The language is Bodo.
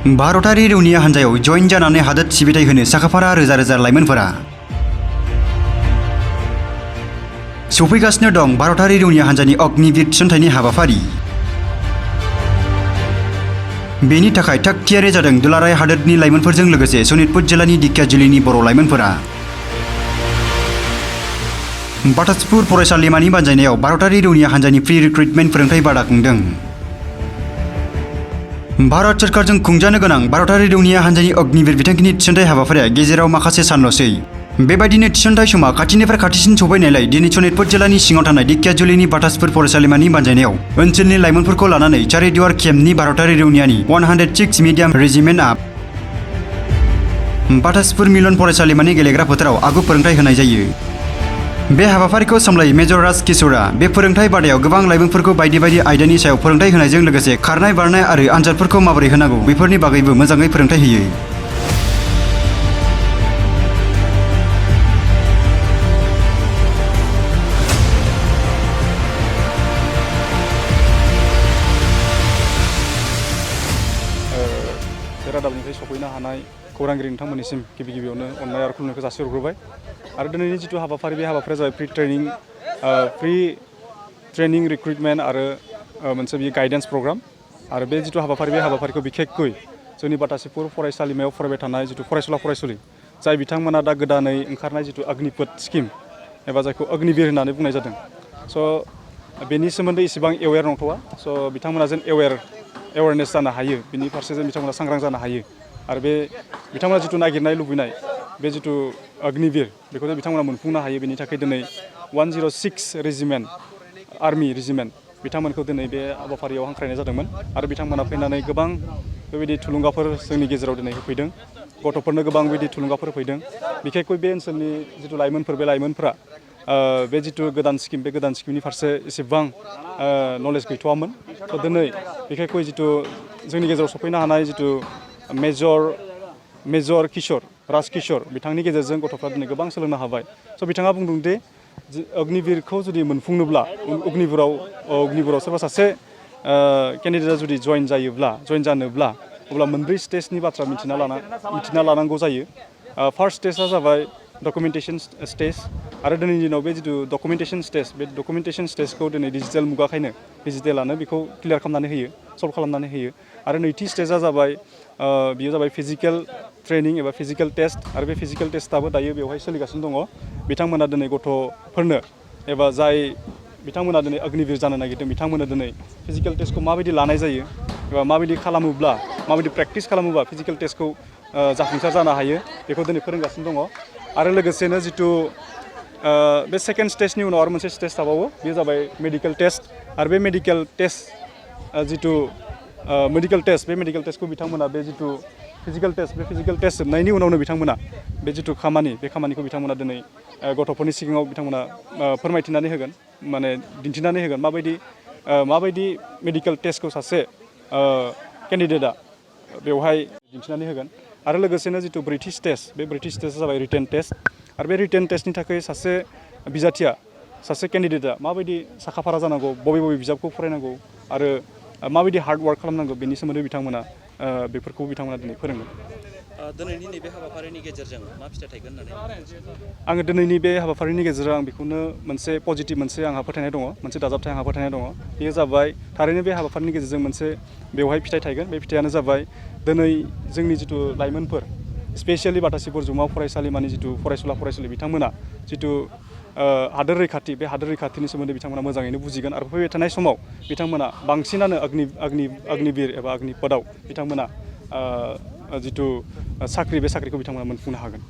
भारतारि रौनिया हान्जायाव जइन जानानै हादोर सिबिथाय होनो साखाफारा रोजा रोजा लाइमोनफोरा सफैगासिनो दं भारतारि रौनिया हान्जानि अग्निवीर थिसनथायनि हाबाफारि। बेनि थाखाय थाग थियारि जादों दुलाराय हादोरनि लाइमोनफोरजों लोगोसे सनितपुर जिल्लानि दिखियाजुलिनि बर' लाइमोनफोरा। बाटासपुर फरायसालिमानि बानजायनायाव भारतारि रौनिया हान्जानि प्रि रिक्रुटमेन्ट फोरोंथाय बादा खुंदों। भारत सरकारजों खुंजानो गोनां भारतारि रौनिया हान्जानि अग्निवीर बिथांखिनि थिसनथाय हाबाफारिया गेजेराव माखासे सानल'सै। बेबायदिनो थिसनथाय समा खाथिनिफ्राय खाथिसिन सफैनायलाय दिनै सनितपुर जिल्लानि सिङाव थानाय दिखियाजुलिनि बाटासपुर फरायसालिमानि बानजायनायाव ओनसोलनि लाइमोनफोरखौ लानानै चारिदुवार केम्पनि भारतारि रौनियानि 106 मिडियाम रेजिमेन्टआ बाटासपुर मिलन फरायसालिमानि गेलेग्रा फोथाराव आगु फोरोंथाय होनाय जायो। बे हाबाफारिखौ सामलायो मेजर राज किशोरा। बे फोरोंथाय बादायाव गोबां लाइमोनफोरखौ बायदि बायदि आयदानि सायाव फोरोंथाय होनायजों लोगोसे खारनाय बारनाय आरो आनजादफोरखौ माबोरै होनांगौ बेफोरनि बागैबो मोजाङै फोरोंथाय होयो। रादाबनिफ्राय सफैनो हानाय खौरांगिरि नोंथांमोननिसिम गिबि गिबियावनो अननाय आरो खुलुमनायखौ जासिहरग्रोबाय। आरो दिनैनि जिथु हाबाफारि बे हाबाफारिया जाबाय प्रि ट्रेनिं रिक्रुटमेन्ट आरो मोनसे बियो गाइडेन्स प्रग्राम। आरो बे जिथु हाबाफारि बे हाबाफारिखौ बिखेखयै जोंनि बाटासपुर फरायसालिमायाव फरायबाय थानाय जिथु फरायसुला फरायसुलि जाय बिथांमोना दा गोदानै ओंखारनाय जिथु अग्निपथ स्किम एबा जायखौ अग्निवीर होननानै बुंनाय जादों। स' बेनि सोमोन्दै इसेबां एवेर नंथ'वा। स' बिथांमोना जेन एवेरनेस जानो हायो बिनि फारसे जों बिथांमोना सांग्रां जानो हायो। आरो बे बिथांमोना जिथु नागिरनाय लुबैनाय बे जिथु अग्निवीर बेखौ बिथांमोना मोनफुंनो हायो। बेनि थाखाय दिनै 106 रेजिमेन्ट आर्मि रेजिमेन्ट बिथांमोनखौ दिनै बे हाबाफारियाव हांख्रायनाय जादोंमोन। आरो बिथांमोना फैनानै गोबां बेबायदि थुलुंगाफोर जोंनि गेजेराव दिनै होफैदों। गथ'फोरनो गोबां बेबायदि थुलुंगाफोर होफैदों। बिखेखयै बे ओनसोलनि जिथु लाइमोनफोर बे लाइमोनफोरा बे जिथु गोदान स्किम बे गोदान स्किमनि फारसे एसेबां नलेज गैथ'वामोन। स' दिनै बिखेखयै जिथु जोंनि गेजेराव सफैनो हानाय जिथु मेजर राज किशोर बिथांनि गेजेरजों गथ'फ्रा दिनै गोबां सोलोंनो हाबाय। स' बिथाङा बुंदों दि अग्निवीरखौ जुदि मोनफुंनोब्ला अग्निवीराव सोरबा सासे केन्डिडेटआ जुदि जइन जानोब्ला अब्ला मोनब्रै स्टेजनि बाथ्रा मिथिना लानांगौ जायो। फार्स्ट स्टेजआ जाबाय डकुमेन्टेसन स्टेज। आरो दिनैनि दिनाव बे जिथु डकुमेन्टेसन स्टेज बे डकुमेन्टेसन स्टेजखौ दिनै डिजिटेल मुगाखायनो डिजिटेलानो बेखौ क्लियार खालामनानै होयो, सल्भ खालामनानै होयो। आरो नैथि स्टेजआ जाबाय बेयो जाबाय फिजिकेल ट्रेनिं एबा फिजिकेल टेस्ट। आरो बे फिजिकेल टेस्टआबो दायो बेवहाय सोलिगासिनो दङ। बिथांमोना दिनै गथ'फोरनो एबा जाय बिथांमोना दिनै अग्निवीर जानो नागिरदों बिथांमोना दिनै फिजिकेल टेस्टखौ माबायदि लानाय जायो एबा माबायदि खालामोब्ला माबायदि प्रेक्टिस खालामोब्ला फिजिकेल टेस्टखौ जाफुंसार जानो हायो बेखौ दिनै फोरोंगासिनो दङ। आरो लोगोसेनो जिथु बे सेकेन्ड स्टेजनि उनाव आरो मोनसे स्टेज थाबावो बेयो जाबाय मेडिकेल टेस्ट। आरो बे मेडिकेल टेस्ट बे मेडिकेल टेस्टखौ बिथांमोना बे जिथु फिजिकेल टेस्ट जोबनायनि उनावनो बिथांमोना बे जिथु खामानिखौ बिथांमोना दिनै गथ'फोरनि सिगाङाव बिथांमोना फोरमायथिनानै होगोन, माने दिन्थिनानै होगोन माबायदि मेडिकेल टेस्टखौ सासे केन्डिडेटआ बेवहाय दिन्थिनानै होगोन। आरो लोगोसेनो जिथु ब्रैथि स्टेज बे ब्रैथि स्टेजआ जाबाय रिटेन टेस्ट। आरो बे रिटेन टेस्टनि थाखाय सासे बिजाथिया सासे केन्डिडेटआ माबायदि साखाफारा जानांगौ, बबे बिजाबखौ फरायनांगौ आरो माबायदि हार्ड वार्क खालामनांगौ बेनि सोमोन्दै बेफोरखौ बिथांमोना दिनै फोरोंगोन। दिनैनि नैबे हाबाफारिनि गेजेरजों मा फिथाइ थायगोन होननानै आङो दिनैनि बे हाबाफारिनि गेजेरजों आं बेखौनो मोनसे पजिटिभ आंहा फोथायनाय दङ, मोनसे दाजाबथाय आंहा फोथायनाय दङ। बेयो जाबाय थारैनो बे हाबाफारिनि गेजेरजों मोनसे बेवहाय फिथाइ थायगोन। बे फिथाइयानो जाबाय दिनै जोंनि जिथु लाइमोनफोर स्पेसियेलि बाटासपुर जौमा फरायसालिमानि जिथु फरायसुला फरायसुलि बिथांमोना जिथु हादोर रैखाथिनि सोमोन्दै बिथांमोना मोजाङैनो बुजिगोन। आरो फैबाय थानाय समाव बिथांमोना बांसिनानो अग्निवीर एबा अग्निपथआव बिथांमोना जिथु साख्रि बे साख्रिखौ बिथांमोना मोनफुंनो हागोन।